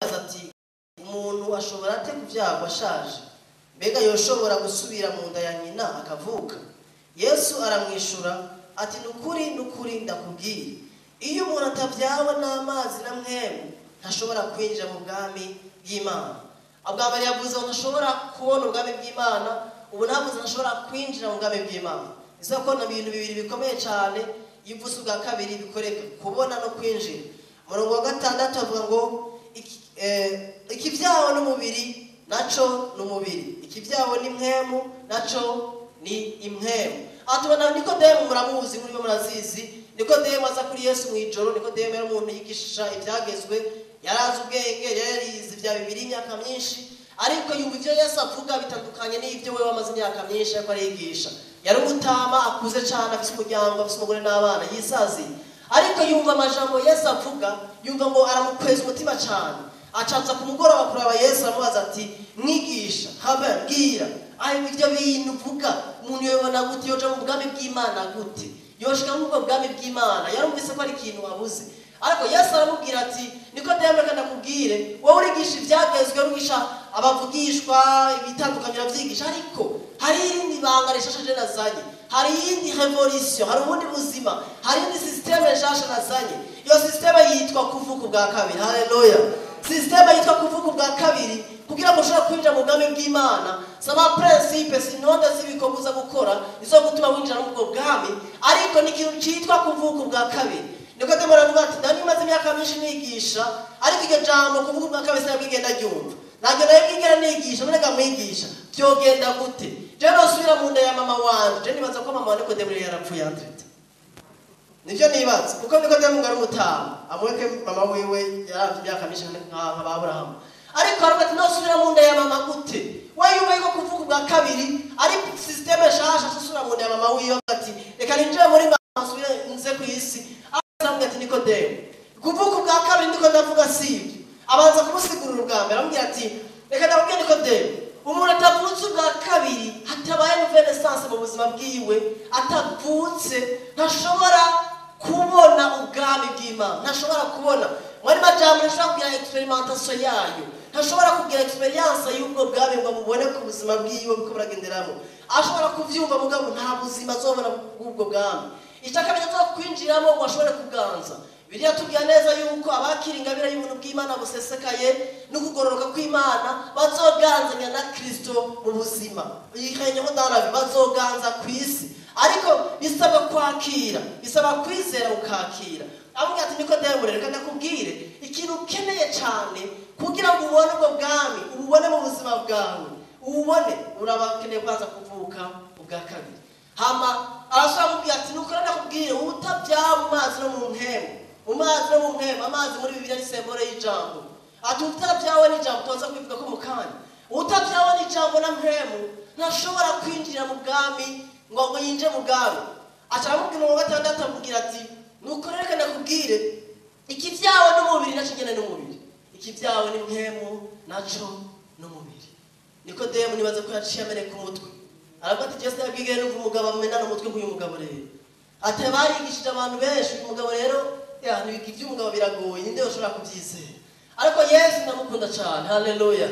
Ati: "Umuntu ashobora ate kuvyagwa ashaje? Mbega yoshobora gusubira mu nda ya nyina akavuka?" Yesu aramwishura ati: "Nukuri, nukuri, ndakubwira, iyo umuntu atavyawe n'amazi na Mpwemu, ntashobora kwinjira mu bwami bw'Imana." Ubwa mbere yavuze ngo ntashobora kubona ubwami bw'Imana, ubu navuze ntashobora kwinjira mu bwami bw'Imana. Ese ko ni ibintu bibiri bikomeye cyane? Iyo uvuze ubwa kabiri bikoreka kubona no kwinjira. Umurongo wa gatandatu avuga ngo: "Ikivyawe n'umubiri naco n'umubiri, ikivyawe n'impwemu naco ni impwemu." Aha tubona Nikodemu, muramuzi, muri bo murazizi. Nikodemu aza kuri Yesu mu ijoro. Nikodemu yari umuntu yigisha ibyagezwe, yarazi ubwenge, yari yarize ibya bibiri imyaka myinshi, ariko yumva ibyo Yesu avuga bitandukanye n'ibyo we wamaze imyaka myinshi ariko arigisha. Yari umutama akuze cyane, afite umuryango, afite umugore n'abana, yisaziye, ariko yumva amajambo Yesu avuga, yumva ngo aramukweza umutima cyane. Acaza ku mugoroba kuraba Yesu, aramubaza ati: "Mwigisha, habe mbwira, ayo ibyo bintu uvuga umuntu yobona gute? Yoja mu bwami bw'Imana gute? Yoshika muri ubwo bwami bw'Imana?" Yarumvise ko ari ikintu abuze. Ariko Yesu aramubwira ati: "Nikodemu, reka ndakubwire, wowe urigisha ibyagezwe, urigisha abavugishwa, ibitandukanye urabyigisha, ariko hari irindi banga rishasha je nazanye, hari iyindi révolution, hari ubundi buzima, hari iyindi système nshasha nazanye. Iyo système yitwa kuvuka ubwa kabiri." Haleluya! Système yitwa kuvuka ubwa kabiri. Kugira ngo ushobore kwinjira mu bwami bw'Imana, si ama principes, si intonde z'ibikorwa uza gukora izo gutuma winjira muri ubwo bwami, ariko ni ikintu cyitwa kuvuka ubwa kabiri. Nikodemu aravuga ati: "Nari maze imyaka myinshi nigisha, ariko iryo jambo kuvuga ubwa kabiri sinabwigenda ryumva, ntabwo nawe bwigera nigisha. None ga mwigisha, byogenda gute? Je nosubira mu nda ya mama wanje?" Je nibaza ko mama wa Nikodemu yari yarapfuye entre-temps, nibyo nibaza, kuko Nikodemu ngo ari umutama amureke mama wiwe yaravye imyaka myinshi nka ba Aburahamu. Ariko aravuga ati: "Nosubira mu nda ya mama gute?" We yumva yuko kuvuga ubwa kabiri ari système nshasha, asubira mu nda ya mama wiwe, ati: "Reka ninjire muri mama, nsubire nze ku isi." Aramubwira ati: "Nikodemu, kuvuka ubwa kabiri ndiko ndavuga si ibyo." Abanza kumusigurira ubwa mbere, aramubwira ati: "Reka ndababwire Nikodemu, umuntu atavutse ubwa kabiri, hatabaye nouvelle naissance mu buzima bwiwe, atavutse, ntashobora kubona ubwami bw'Imana, ntashobora kubona." Muri majambo, ntashobora kugira expérimentation yayo, ntashobora kugira expérience y'ubwo bwami ngo bubone ku buzima bwiwe buko buragenderamo. Ashobora kuvyumva, mugabo nta buzima azobona bw'ubwo bwami. Icya kabiri, azo kwinjiramo ngo ashobore kuganza. Biriya tubwira neza yuko abakira ingabire y'ubuntu bw'Imana busesekaye no kugororoka kw'Imana bazoganzanya na Kristo mu buzima ihenyeho darabi, bazoganza ku isi. Ariko bisaba kwakira, bisaba kwizera ukakira. Amubwira ati: "Nikodemu, reka ndakubwire, ikintu ukeneye cyane kugira ngo ubone ubwo bwami, ububone mu buzima bwawe, ububone, urabakeneye kubanza kuvuka ubwa kabiri." Hama arashobora kumubwira ati: "Nuko rero ndakubwire, utabyaba mu mazi no mu mpemu, mu mazi no mu mpemu." Amazi muri Bibiliya ni symbole y'ijambo. Ati: "Utabyawe n'ijambo," tubaza kubivuga ko mu kanya, "utabyawe n'ijambo na mpemu ntashobora kwinjira mu bwami, ngo yinjire mu bwami." Aca aramubwira mu gatandatu, amubwira ati: "Nuko rero reka ndakubwire, ikibyawe n'umubiri nacyo nyene n'umubiri, ikibyawe n'impemu naco n'umubiri." Nikodemu nibaza ko yaciye ameneka umutwe, aravuga ati: "Jesu yabwigeye numva umugabo amenana umutwe nk'uyu mugabo rero." Ati: "Barigishije abantu benshi, uyu mugabo rero ya iby'umugabo biragoye, ninde ushobora kubyizera?" Ariko Yesu ndamukunda cyane. Haleluya!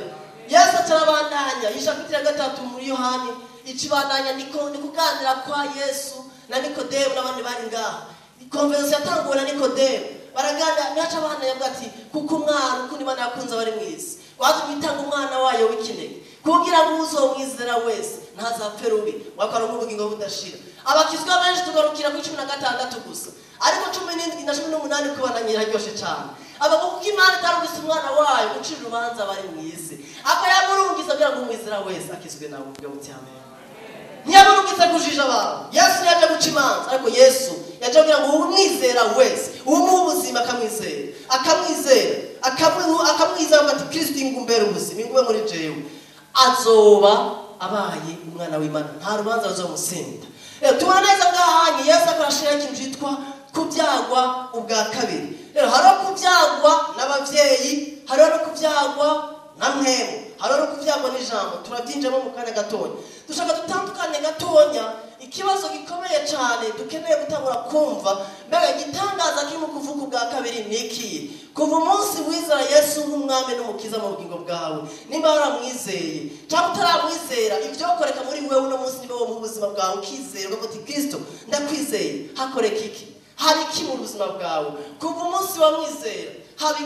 Yesu acarabandanya i chapitre ya gatatu muri Yohani, ikibandanya niko ni kuganira kwa Yesu na Nikodemu n'abandi bari ngaha. Conversation yatanguwe na Nikodemu, baraganira. Naca abana yavuga ati: "Kuko umwana ukunda Imana yakunze abari mu isi, watumye itanga umwana wayo w'ikinege, kugira ngo uzomwizera wese ntazapfe rubi, wakora ubugingo budashira." Abakizwa benshi tugarukira kuri 16 gusa, ariko 17 na 18 kubana iraryoshe cyane. Aba kuko Imana itarungise umwana wayo gucira urubanza abari mu isi, ako yamurungise kugira ngo umwizera wese akizwe nawe. Ubwo buti amen. Ntiyamurungitse kujija abantu. Yesu ntiyaje guca imanza, ariko Yesu yaje kugira ngo umwizera wese, umuha ubuzima, akamwizera, akamwizera, akamwizera, avuga ati: "Kristo, ingumbere ubuzima, ingube muri jewe," azoba abaye umwana w'Imana, nta rubanza ruzomusinda. Tubona neza ngahanye Yesu akarashira ikintu cyitwa kubyagwa ubwa kabiri. Rero hariho kubyagwa n'abavyeyi, hariho no kubyagwa na mpemu, hariho no kubyagwa n'ijambo. Turabyinjiramo mu kanya gatonya. Dushaka dutandukanye gatonya. Ikibazo gikomeye cyane dukeneye gutangura kumva, mbega igitangaza kiri mu kuvuka ubwa kabiri ni iki? Kuva umunsi wizera Yesu nk'umwami n'umukiza mu bugingo bwawe, nimba waramwizeye cyangwa utaramwizera, ibyokoreka muri wewe uno munsi niba wowe mu buzima bwawe ukizera ukavuga uti Kristo ndakwizeye, hakoreka iki? Hari iki mu buzima bwawe? Kuva umunsi wamwizera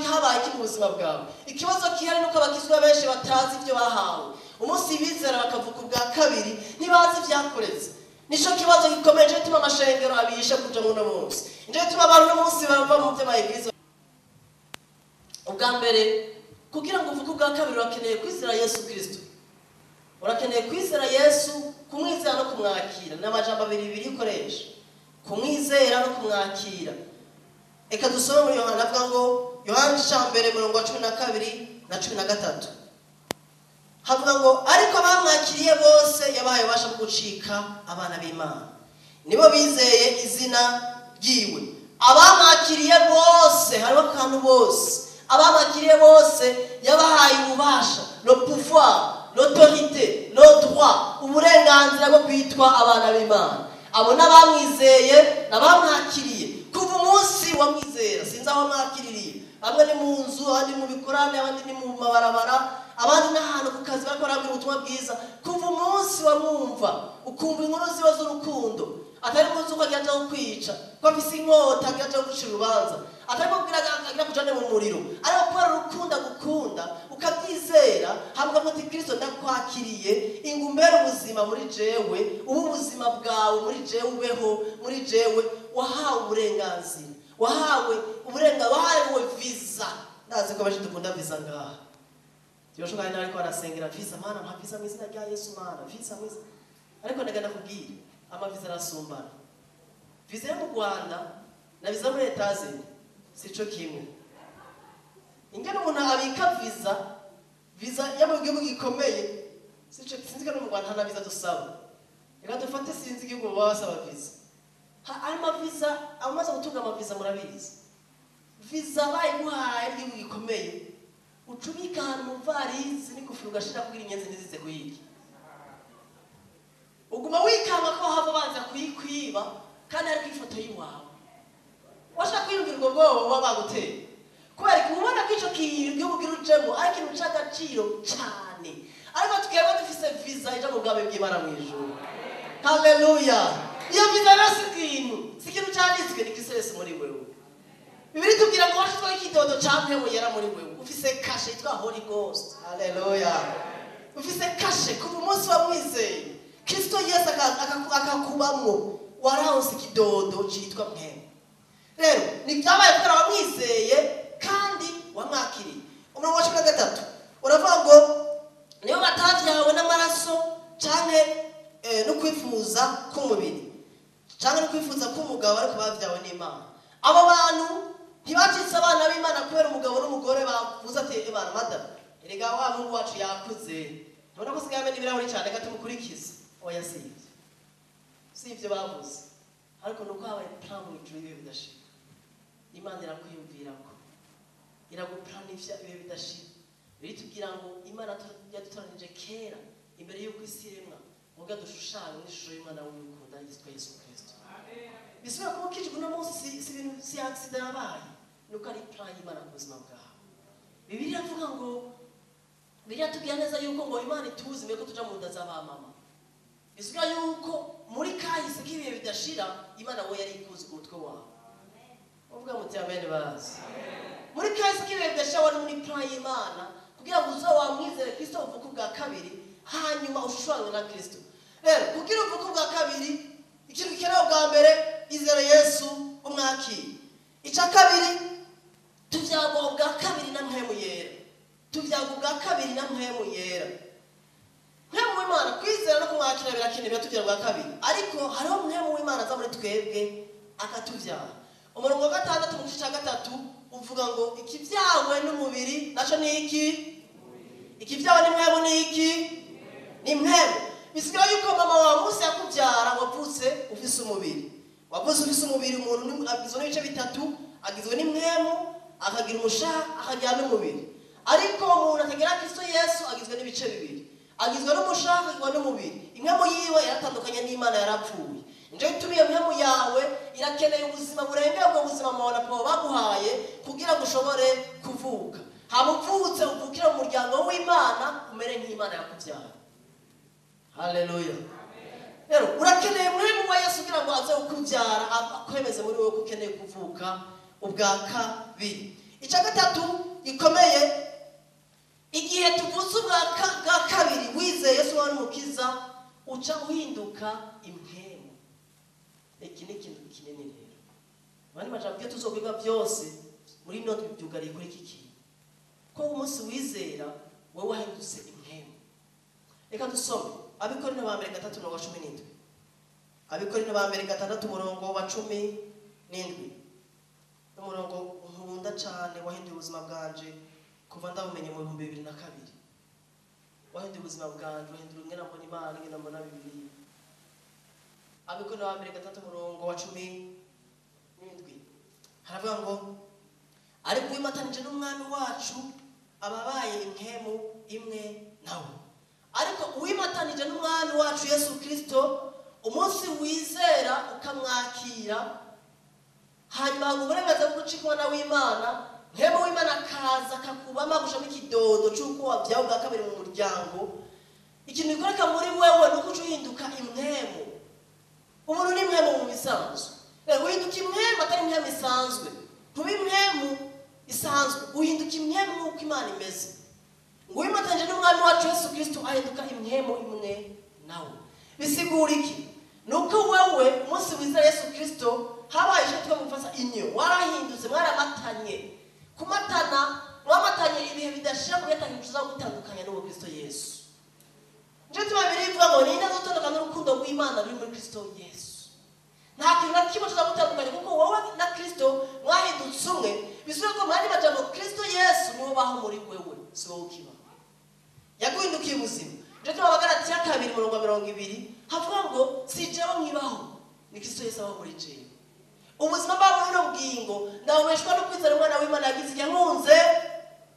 habaye iki mu buzima bwawe? Ikibazo gihari nuko abakizwa benshi batazi ibyo bahawe. Umunsi bizera bakavuka ubwa kabiri ntibazi ibyakoretse. Nico kibazo gikomeye cyo gituma amashengero abisha kuja mu no munsi. Nico gituma abantu no munsi bava mu byo bayigize. Ubwa mbere, kugira ngo uvuke ubwa kabiri urakeneye kwizera Yesu Kristo. Urakeneye kwizera Yesu, kumwizera no kumwakira. Ni amajambo abiri bibiri ukoresha. Kumwizera no kumwakira. Eka dusome muri Yohana, avuga ngo Yohana 1 murongo wa 12 na 13. Havuga ngo ariko abamwakiriye bose yabahaye ububasha bwo gucika abana b'Imana, nibo bizeye izina ryiwe. Abamwakiriye bose, hariho akantu bose, abamwakiriye bose yabahaye ububasha, le pouvoir, l'autorité, le droit, uburenganzira bwo kwitwa abana b'Imana. Abo n'abamwizeye n'abamwakiriye. Kuva umunsi wamwizera, sinzi aho mwakiririye, bamwe ni mu nzu, abandi mu bikorane, abandi ni mu mabarabara, abandi n'ahantu ku kazi bariko barabwira ubutumwa bwiza. Kuva umunsi wamwumva, ukumva inkuru ziwe z'urukundo, atari mu nzu ko agira aja kukwica, ko afise inkota agira aja kugucira urubanza, atari ko kugira agira kujane mu muriro, ariko kubera urukundo agukunda ukabyizera, hama ukavuga uti Kristo ndakwakiriye, ingumbere ubuzima muri jewe, ubu ubuzima bwawe muri jewe, ubeho muri jewe. Wahawe uburenganzira, wahawe uburenganzira, wahawe visa. Ndazi ko benshi dukunda visa ngaha. Byoshoboka ari ariko arasengera visa, mana mpa visa mu izina rya Yesu, mana visa mu izina. Ariko ndagenda kubwira, amavisa arasumbana. Visa yo mu Rwanda na visa muri Etazini sico kimwe. Ingene umuntu abika visa, visa yo mu gihugu gikomeye sico, sinzi ko no mu Rwanda nta visa dusaba. Reka dufate sinzi igihugu baba basaba visa. Ama visa, abamaze gutunga amavisa murabizi. Visa bayiguhaye igihugu gikomeye, ucubika ahantu mu varizi n'ingofero ugashira kugira inyenzi ntizize kuyirya. Uguma wikanga ko hava baza kuyikwiba kandi ariko ifoto y'iwawe. Washaka kwiyumvira ubwo bwoba buba baguteye. Kubera ko ubona ko ico kintu igihugu kirujemo ari ikintu c'agaciro cane. Ariko twebwe dufise visa ija mu bwami bw'Imana mw'ijuru. Haleluya! Iyo visa rero si ikintu, si ikintu canditswe, ni Kristo Yesu muri wewe. Bibiliya itubwira ngo washizweho ikidodo ca mpwemu yera muri wewe. Ufise kashe yitwa Holy Ghost. Haleluya! Ufise kashe kuva umunsi wamwizeye. Kristo Yesu akakubamwo, waronse ikidodo citwa mpwemu. Rero ni byabaye kubera wamwizeye kandi wamwakiriye. Umurongo wa 13 uravuga ngo niyo batavyawe n'amaraso canke no kwifuza k'umubiri canke no kwifuza k'umugabo, ariko bavyawe n'Imana. Abo bantu ntibacitse abana b'Imana kubera umugabo n'umugore bavuze ati Imana madamu, erega wa muhungu wacu yakuze, ntubona ko asigaye amena ibirahuri cane, reka tumukurikize. Oya, si ivyo, si ivyo bavuze, ariko nuko habaye plan mu ijuru y'ibihe bidashira. Imana irakwiyumvirako, iraguplanifya ibihe bidashira. Biritubwira ngo Imana yadutoranije kera imbere y'uko isi iremwa, muga dushushanywe n'ishusho y'Umwana w'urukundo yitwa Yesu Kristo. Bisubira kuba ukijwe uno munsi si ibintu, si accident yabaye, nuko ari plan y'Imana ku buzima bwawe. Bibiliya iravuga ngo, Bibiliya itubwira neza yuko ngo Imana ituzi mbere ko tuja mu nda z'abamama. Bisigura yuko muri kahise k'ibihe bidashira Imana we yari ikuzi ku mutwe wawe. Uvuga muti amen bazi. Muri kahise k'ibihe bidashira wari muri plan y'Imana kugira ngo uzo wamwizere Kristo uvuke ubwa kabiri, hanyuma ushushanywe na Kristo. Rero kugira uvuke ubwa kabiri, ikintu gikenewe ubwa mbere, izere Yesu umwakire. Icya kabiri, tuvyagwa ubwa kabiri na mpwemu yera. Tuvyagwa ubwa kabiri na mpwemu yera. Mpwemu w'Imana, kwizera no kumwakira birakenewe, biratuvyara ubwa kabiri. Ariko hariho mpwemu w'Imana aza muri twebwe akatuvyara. Umurongo wa 6 mu gice cya 3 uvuga ngo ikivyawe n'umubiri naco ni iki? Ikivyawe ni mpwemu ni iki? Ni mpwemu. Bisigura yuko mama wawe munsi yakuvyara wavutse ufise umubiri. Wavutse ufise umubiri, umuntu agizwe n'ibice bitatu, agizwe n'impwemu, akagira umushaha, akagira n'umubiri. Ariko umuntu atagira Kristo Yesu agizwe n'ibice bibiri. Agizwe n'umushaka, agizwe n'umubiri. Impwemu yiwe yaratandukanye n'Imana, yarapfuye. Nico gituma iyo mpwemu yawe irakeneye ubuzima burengera ubwo buzima mama na papa baguhaye kugira ngo ushobore kuvuka. Hama uvutse uvukire mu muryango w'Imana, umere nk'Imana yakubyara. Haleluya. Rero urakeneye mpwemu wa Yesu kugira ngo aze kukubyara, akwemeze muri wowe ko ukeneye kuvuka ubwa kabiri. Icya gatatu gikomeye, igihe tuvutse ubwa kabiri wizeye Yesu wawe n'Umukiza, uca uhinduka impwemu. Iki ni ikintu kinini rero. Abandi majambo ibyo tuzokwiga byose muri ino byugariye kuri iki kintu, ko umunsi wizera wowe wahindutse impwemu. Reka dusome Abikorinto ba mbere 3:17. Abikorinto ba mbere 6:17. N'umurongo nkunda cyane, wahinduye ubuzima bwanje kuva ndabumenye mu 2002. Wahinduye ubuzima bwanje, wahindura ingene mbona Imana, ingene mbona Bibiliya. Abikorinto ba mbere 6:17 haravuga ngo: ariko uwimatanije n'Umwami wacu ababaye impwemu imwe nawe. Ariko uwimatanije n'Umwami wacu Yesu Kristo, umunsi wizera ukamwakira, hanyuma ngo uburenganzira bwo gucika umwana w'Imana, mpwemu w'Imana akaza akakubamo, agushamo ikidodo c'uko wabyawe ubwa kabiri mu muryango. Ikintu gikoreka muri wewe ni uko uca uhinduka impwemu. Umuntu ni impwemu mu bisanzwe. Rero uhinduka impwemu atari impwemu isanzwe, ntuba impwemu isanzwe, uhinduka impwemu nk'uko Imana imeze. Ngo uwimatanije n'Umwami wacu Yesu Kristo ahinduka impwemu imwe nawe. Bisigura iki? Ni uko wewe umunsi wizera Yesu Kristo habaye icyo twita mu Gifaransa inyo, warahindutse, mwaramatanye. Kumatana, mwamatanye ibihe bidashira, kugatanga incuti zo gutandukanya n'uwo Kristo Yesu. Nico gituma Bibiliya ivuga ngo: ninde azotandukana n'urukundo rw'Imana ruri muri Kristo Yesu? Nta kintu na kimwe kizagutandukanya, kuko wowe na Kristo mwahindutse umwe. Bivuze ko mu yandi majambo Kristo Yesu niwe ubaho muri wewe, si wowe ukibaho, yaguhindukiye ubuzima. Nico gituma Abagalatiya 2:20 havuga ngo: si jewe nkibaho, ni Kristo Yesu abaho muri jewe. Ubuzima bwabo buno bugingo ndabubeshwa no kwizera Umwana w'Imana yagize igihe nkunze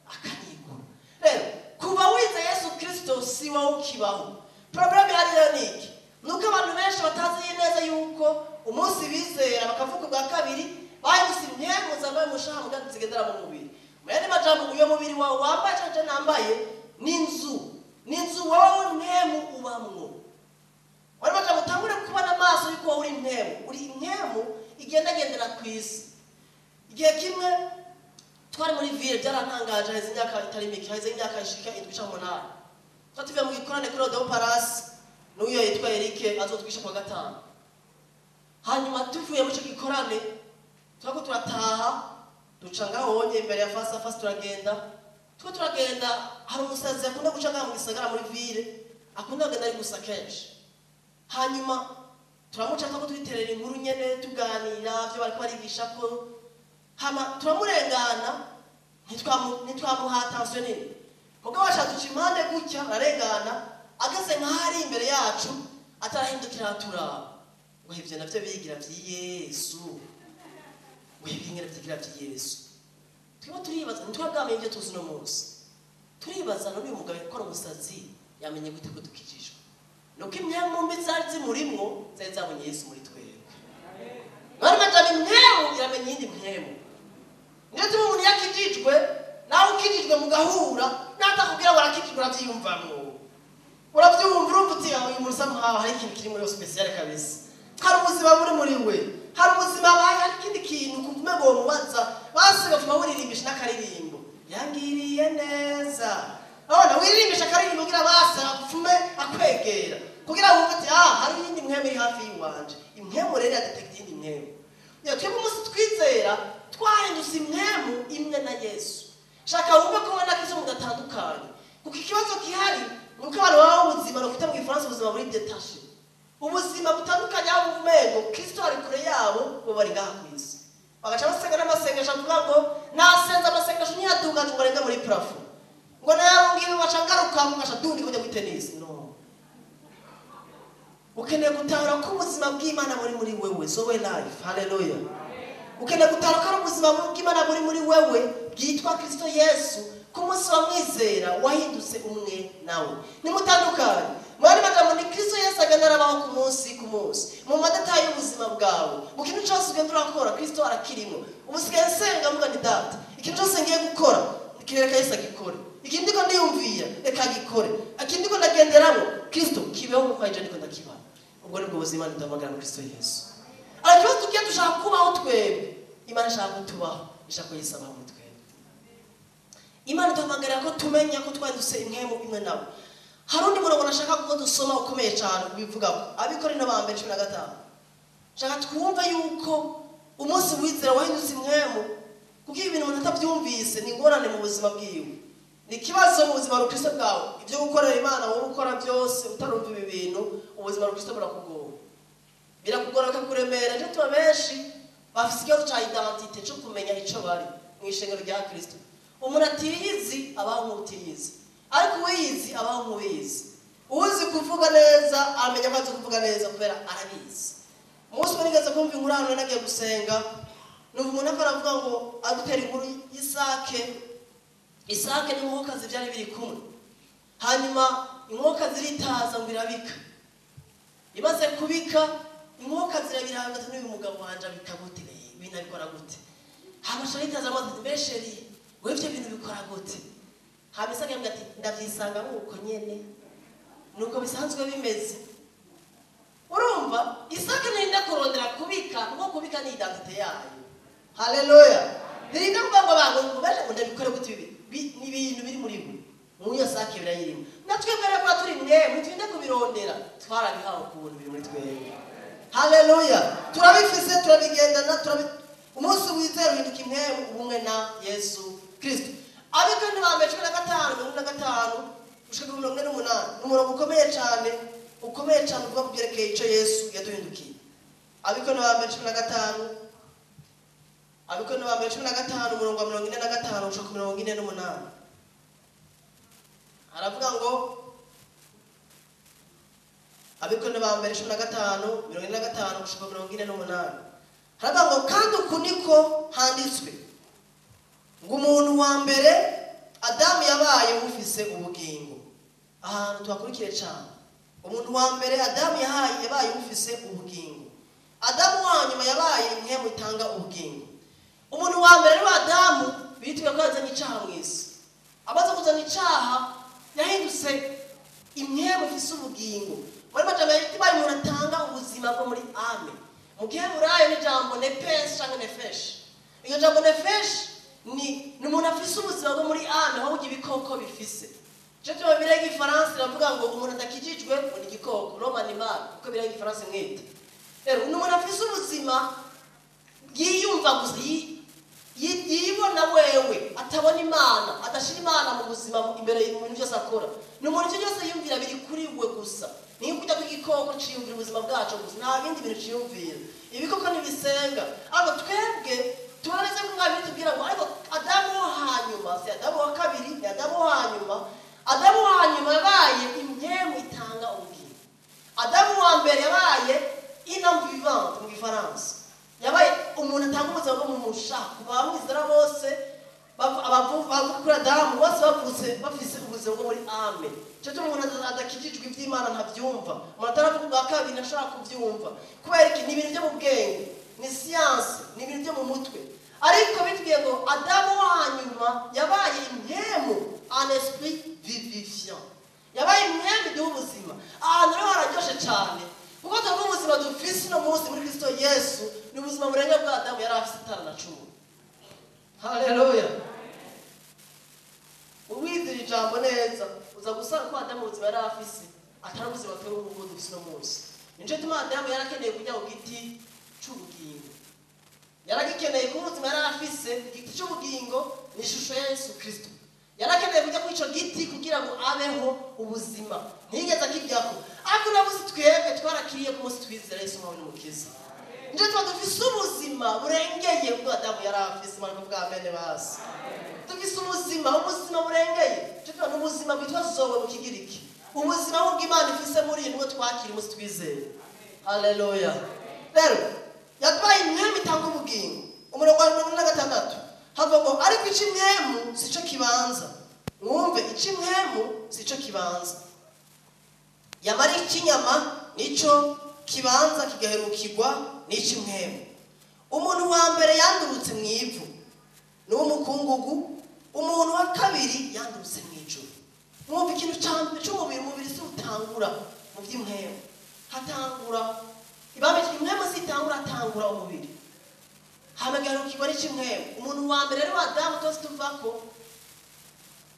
akanyigura. Rero kuva wize Yesu Kristo si wowe ukibaho. Problème ihari rero ni iki? Ni uko abantu benshi batazi neza yuko umunsi bizera bakavuka ubwa kabiri bahindutse impwemu zambaye umushaha mugandi zigendera mu mubiri. Mu yandi majambo, uyo mubiri wawe wambaye cyangwa nambaye ni inzu, ni inzu wowe impwemu ubamwo. Wari majambo utangure kubona amaso yuko wowe uri impwemu, uri impwemu igendagendera ku isi. Igihe kimwe twari muri ville, byarantangaje, haheze imyaka itari mike, haheze imyaka ishika 7 cyangwa 8. Twari tuvuye mu gikorane kuri Odeon Palace n'uyo yitwa Eric azotwisha kwa gatanu. Hanyuma tuvuye muri icyo gikorane turako turataha, duca ngaho wonye imbere ya Face à Face, turagenda, tuko turagenda, hari umusazi akunda guca ngaho mu gisagara muri ville, akunda kugenda ari gusa kenshi. Hanyuma turamuca ko twiterera inkuru nyene, tuganira byo bariko barigisha ko, hama turamurengana, ntitwamuha attention nini. Mugabo washatse uca impande gutya, ararengana, ageze nk'ahari imbere yacu atarahindukira turaba, ngo ivyo navyo bigira vy'i Yesu, ngo ibingere vyigira vy'i Yesu. Turimo turibaza, ntitwabwamenye ibyo tuzi uno munsi. Turibaza: none uyu mugabo ukora umusazi yamenye gute ko dukijijwe? Nuko impwemu mbi zari zimurimwo zari zabonye Yesu muri twebwe. Bari majambo, impwemu iramenya iyindi mpwemu. Niyo tuma umuntu yakijijwe, nawe ukijijwe mugahura, natakubwira ngo arakijijwe, uravyiyumvamwo, uravyumva, urumva uti: uyu muntu usa nkaho hari ikintu kiri muri we spécial kabisa, hari ubuzima buri muri we, hari ubuzima abaye, hari ikindi kintu kumva umengo womubaza basi gafuma wuririmbisha n'akaririmbo yangiriye neza. Urabona wiririmbisha akaririmbo kugira basi apfume akwegera, kugira wumve uti: ah, hari iyindi mpwemu iri hafi y'iwanje. Impwemu rero iradetekta iyindi mpwemu. Iyo twebwe umunsi twizera twahindutse impwemu imwe na Yesu. Shaka wumve ko wowe na Kristo mudatandukanye, kuko ikibazo gihari ni uko abantu babaho ubuzima nokwita mu Gifaransa ubuzima buri détaché, ubuzima butandukanye, aho umengo Kristo ari kure yabo, bo bari ngaha ku isi, bagaca basenga n'amasengesho avuga ngo nasenze amasengesho ntiyaduga ngo arenge muri plafond, ngo nayarungiye, ngaca ngaruka, ngaca dundi kujya kuri tennis. No, ukeneye gutahura ko ubuzima bw'Imana buri muri wewe, zoe life. Haleluya. Ukeneye gutahura ko ari ubuzima bw'Imana buri muri wewe bwitwa Kristo Yesu. Ku munsi wa mwizera wahindutse umwe nawe, nimutandukanye. Mwari majambo ni Kristo Yesu agenda arabaho ku munsi ku munsi mu madata y'ubuzima bwawe, mu kintu cyose ugenda urakora Kristo arakirimo. Ubu sigaye nsenga mvuga ni Data, ikintu cyose ngiye gukora kireka Yesu agikore, ikindi ndiko ndiyumvira reka agikore, ikindi ndiko ndagenderamo Kristo kibeho nkuko aje ndiko ndakibana. Ubwo nibwo buzima duhamagara muri Kristo Yesu. Ariko tugiye dushaka kubaho twebwe, Imana ishaka ko tubaho, ishaka ko Yesu abaho muri twebwe. Imana iduhamagarira ko tumenya ko twahindutse impwemu imwe nawe. Hari undi murongo nashaka ko dusoma ukomeye cyane ubivuga ko Abikorinto ba mbere 15. Shaka twumve yuko umunsi wizera wahindutse impwemu, kuko ibi bintu umuntu atabyumvise ni ingorane mu buzima bwiwe, ni ikibazo mu buzima bwa bwawe. Ibyo gukorera Imana wowe ukora byose utarumva ibi bintu, ubuzima bwa burakugora, birakugora bikakuremera. Ejo tuba benshi bafite ikibazo cya identite cyo kumenya icyo bari mu ishengero rya Kristo. Umuntu atiyizi abaho nk'utiyizi, ariko uwiyizi abaho nk'uwiyizi. Uzi kuvuga neza amenya ko azi kuvuga neza kubera arabizi. Umunsi umwe nigeze kumva inkuru hano nagiye gusenga, numva umuntu ariko aravuga ngo adutera inkuru y'isake. Isake n'inkokokazi byari biri kumwe, hanyuma inkokokazi iritaza ngo irabika. Imaze kubika inkokokazi irabiranga ati n'uyu mugabo wanje abika gute, ibintu abikora gute? Hama aritaza amaze ati mbe sheri, wewe ivyo bintu bikora gute? Hama Isake aramubwira ati ndavyisanga nk'uko nyene, nuko bisanzwe bimeze. Urumva Isake ntirinda kurondera kubika, kuko kubika ni identite yayo. Haleluya! Ntirinda kuvuga ngo abantu ngo baje ngo ndabikore gute ibi, ni ibintu biri muri bo. Mu iyo sake birayirimo. Natwe mbere kuba turi mwemwe ntiturinde kubirondera, twarabihawe ku buntu biri muri twebwe. Haleluya! Turabifise, turabigendana, umunsi wizera uhinduka impwemu ubumwe na Yesu Kristo. Abikorinto ba mbere 15 45 gushika ku 48, ni umurongo ukomeye cyane, ukomeye cyane uvuga ku byerekeye icyo Yesu yaduhindukiye. Abikorinto ba mbere 15, Abikorinto ba mbere 15 umurongo wa 45 gushika ku 48. Aravuga ngo Abikorinto ba mbere 15 45 gushika ku 48. Haravuga ngo kandi uku niko handitswe ngo umuntu wa mbere Adamu yabaye ufise ubugingo. Ahantu tuhakurikire cyane. Umuntu wa mbere Adamu yabaye ufise ubugingo. Adamu wa nyuma yabaye impwemu itanga ubugingo. Umuntu wa mbere wa Adamu bitwa ko yazanye icyaha mu isi. Amaze kuzana icyaha yahindutse impwemu ifise ubugingo. Muri majambo yabaye umuntu atanga ubuzima bwo muri ame. Mu Giheburayo ni jambo nephesh cyangwa nefesh. Iyo jambo nefesh ni umuntu afise ubuzima bwo muri ame, aho ibikoko bifise. Je tuba bibiri y'igifaransa iravuga ngo umuntu adakijijwe ngo ni igikoko, l'homme animal, uko bibiri y'igifaransa mwita. Rero ni umuntu afise ubuzima bwiyumva gusa, yibona wewe, atabona Imana, adashira Imana mu buzima imbere mu bintu byose akora. Ni umuntu ivyo byose yiyumvira biri kuri we gusa. Ni kujya kw'igikoko ciyumvira ubuzima bwacu gusa, nta bindi bintu ciyumvira. Ibikoko ntibisenga. Ariko twebwe tubona neza ko mwami bitubwira ngo ariko Adamu wo hanyuma, si Adamu wa kabiri, ni Adamu wo hanyuma. Adamu wa nyuma yabaye impwemu itanga ubugingo. Adamu wa mbere yabaye une âme vivante mu Gifaransa. Yabaye umuntu atanga ubuzima bwo mu mushaka. Abamwizera bose abavuka kuri Adamu bose bavutse bafise ubuzima bwo muri ame. Cyo cyo umuntu adakijijwe iby'Imana ntabyumva. Umuntu ataravuka ubwa kabiri ntashobora kubyumva. Kubera iki? Ni ibintu byo mu bwenge, ni siyanse, ni ibintu byo mu mutwe. Ariko bitubwiye ngo Adamu wa nyuma yabaye impwemu, un esprit vivifiant. Yabaye impwemu iduha ubuzima. Ahantu rero hararyoshe cyane, kuko tuvuga ubuzima dufise uno munsi muri Kristo Yesu ni ubuzima burenga bwa Adamu yari afise 510. Haleluya! Uwizera ijambo neza uza gusanga ko Adamu ubuzima yari afise atari ubuzima twebwe nk'ubwo dufise uno munsi. Nico gituma Adamu yarakeneye kujya ku giti c'ubugingo. Yaragikeneye kuba ubuzima yari afise, igiti c'ubugingo ni ishusho ya Yesu Kristo. Yarakeneye kujya kuri ico giti kugira ngo abeho ubuzima. Ntiyigeze akiryako. Ariko uno munsi twebwe twarakiriye ku munsi twizera Yesu nk'umwami n'umukiza. Nico gituma dufise ubuzima burengeye ubwo Adamu yari afise. Imana ivuga amen basi. Dufise ubuzima, ubuzima burengeye. Nico gituma n'ubuzima bwitwa zoe mu Kigiriki. Ubuzima bw'Imana ifise muri nibwo twakira umunsi twizera. Haleluya. Rero yabaye impwemu itanga ubugingo. Umurongo wa 46 havuga ngo ariko ic'imwemu sico kibanza, Mwumve, ic'impwemu sico kibanza, yamara icy'inyama nico kibanza kigaherukirwa n'ic'impwemu. Umuntu wa mbere yandurutse mu ivu, ni uw'umukungugu, umuntu wa kabiri yandurutse mu ijuru. Mwumva, ikintu c'umubiri, umubiri si utangura mu by'impwemu, hatangura ibambe. Impwemu zitangura, hatangura umubiri, hamagarukirwa n'ic'impwemu. Umuntu wa mbere rero, Adamu twese tuvako,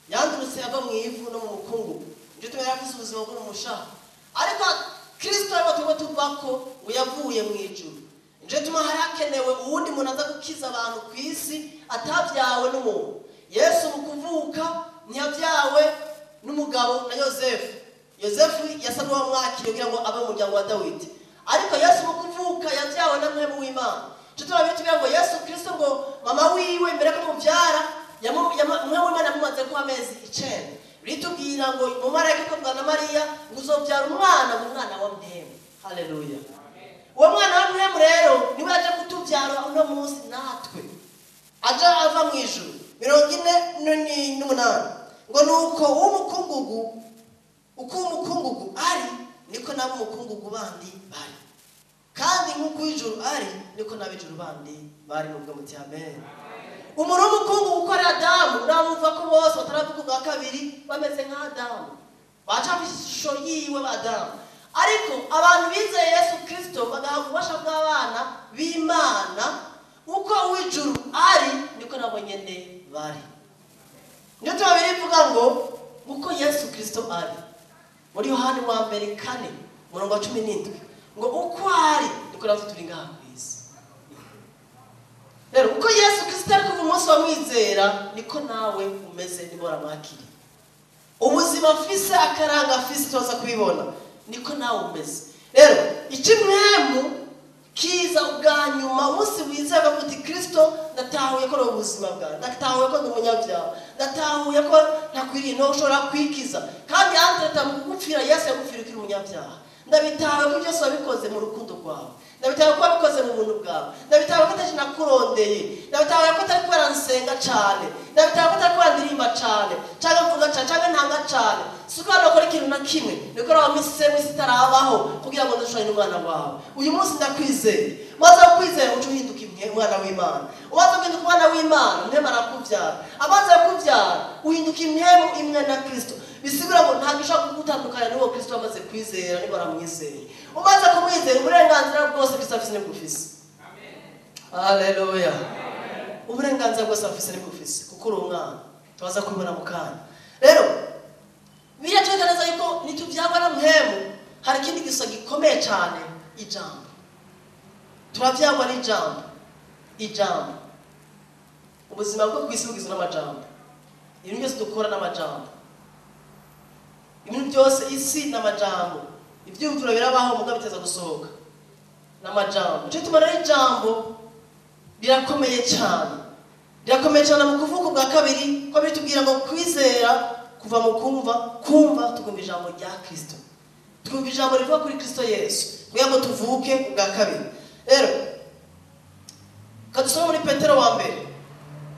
yandurutse ava mu ivu no mu mukungugu, nicyo tuma yari afise ubuzima bwo mu mushaha. Ariko Kristo ariko turimo tuvako ngo yavuye mu ijuru. Nicyo tuma hari hakenewe uwundi muntu aza gukiza abantu ku isi atabyawe n'umuntu. Yesu mu kuvuka ntiyabyawe n'umugabo na Yosefu. Yosefu yasa n'uwamwakiriye kugira ngo abe mu muryango wa Dawidi, ariko Yesu mu kuvuka yabyawe na Mpwemu w'Imana. Nicyo tuma bitubwira ngo Yesu Kristo, ngo mama wiwe mbere ko mubyara, Mpwemu w'Imana yamumaze ko amezi 9. Ritubwira ngo umumarayika akavuga na Mariya ngo uzobyara umwana, ngo umwana wa Mpwemu. Haleluya! Uwo mwana wa Mpwemu rero niwe yaje kutubyara uno munsi natwe, aja ava mu ijuru. 48 ngo nuko uw'umukungugu, uko uw'umukungugu ari niko n'ab'umukungugu bandi bari, kandi nk'uko uw'ijuru ari niko n'ab'ijuru bandi bari. Nubwo muti amen. Umuntu w'umukungugu uko ari Adamu, uramuva ko bose bataravuga ubwa kabiri bameze nka Adamu, baca ishusho yiwe ba Adamu. Ariko abantu bizeye Yesu Kristo bagahabwa ububasha bw'abana b'Imana, uko uw'ijuru ari niko nabo nyene bari. Niyo tuba birivuga ngo uko Yesu Kristo ari, muri Yohani wa mbere 4 umurongo wa 17, ngo uko ari niko natwe turi ngaha ku isi. Rero uko Yesu Kristo ari kuva umunsi wamwizera niko nawe umeze niba waramwakiriye. Ubuzima afise, akaranga afise, tuza kubibona, niko nawe umeze. Rero ic'impwemu kiza ubwa nyuma, umunsi wizera uti Kristo, ndatahuye ko ari ubuzima bwawe, ndatahuye ko ndi umunyabyaha, ndatahuye ko ntakwiriye, ntushobora kwikiza, kandi antreta mu kugupfira Yesu yagupfira ukiri umunyabyaha. Ndabitahuye ko byose wabikoze mu rukundo rwawe, ndabitahuye ko wabikoze mu buntu bwawe, ndabitahuye ko atari nakurondeye, ndabitahuye ko atari kubera nsenga cane, ndabitahuye ko atari kubera ndirimba cane canke mvuga cane canke ntanga cane, si uko nakora ikintu na kimwe, niko wamisemo isi itarabaho kugira ngo ndushushanye n'umwana wawe. Uyu munsi ndakwizeye. Maze kwizera uca uhinduka umwana w'Imana. Umaze guhinduka umwana w'Imana, Mpwemu arakubyara. Amaze kubyara, uhinduka impwemu imwe na Kristo. Bisigura ngo ntabwo ushobora kugutandukanya n'uwo Kristo wamaze kwizera niba waramwizeye. Umaze kumwizera, uburenganzira bwose Kristo afise nibwo ufise. Haleluya! Uburenganzira bwose afise nibwo ufise kuko uri umwana. Tubaza kubibona mu kanya. Rero biratwereka neza yuko nitubyagwa na Mpwemu, hari ikindi gisa gikomeye cyane, ijambo. Turabyagwa n'ijambo. Ijambo, ubuzima bwo ku isi bugizwe n'amajambo. Ibintu byose dukora n'amajambo, ibintu byose, isi n'amajambo. Ibyumviro birabaho mugabo biteza gusohoka n'amajambo. Nicyo gituma rero ijambo rirakomeye cyane, rirakomeye cyane mu kuvuka bwa kabiri, ko bitubwira ngo kwizera kuva mu kumva, kumva tukumva ijambo rya Kristo, twumva ijambo rivuga kuri Kristo Yesu kugira ngo tuvuke ubwa kabiri. Rero kadusoma muri Petero wa mbere,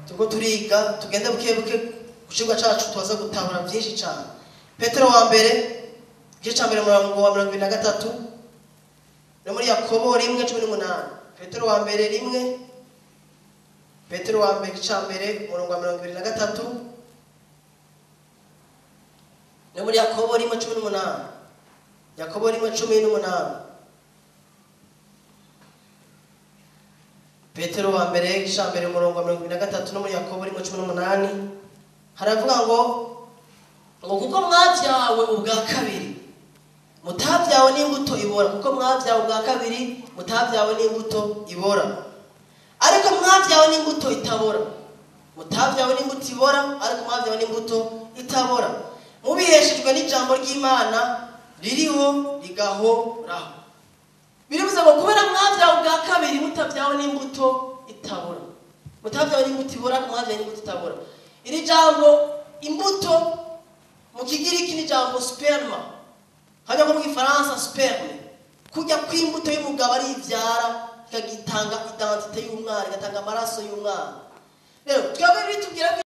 turiko turiga, tugende buke buke ku cigwa cacu, tubaza gutahura byinshi cyane. Petero wa mbere igice ca mbere umurongo wa 23, no muri Yakobo 1:18. Petero wa mbere 1, Petero wa mbere igice ca mbere umurongo wa 23, no muri Yakobo 1:18. Yakobo 1:18. Petero wa mbere igice ca mbere umurongo wa 23, no muri Yakobo 1:18, haravuga ngo kuko mwabyawe ubwa kabiri, mutabyawe n'imbuto ibora, kuko mwabyawe ubwa kabiri, mutabyawe n'imbuto ibora, ariko mwabyawe n'imbuto itabora. Mutabyawe n'imbuto ibora, ariko mwabyawe n'imbuto itabora, mubiheshejwe n'ijambo ry'Imana ririho rigahoraho. Birivuze ngo kubera mwabyawe ubwa kabiri, mutabyawe n'imbuto itabora, mutabyawe n'imbuto ibora, mwabyawe n'imbuto itabora. Iri jambo imbuto mu Kigiriki ni jambo sperma, hajya mu Gifaransa sperme. Kujya kw'imbuto y'umugabo ari ibyara, ikagitanga identité y'umwana, igatanga amaraso y'umwana. Rero twebwe bitubwira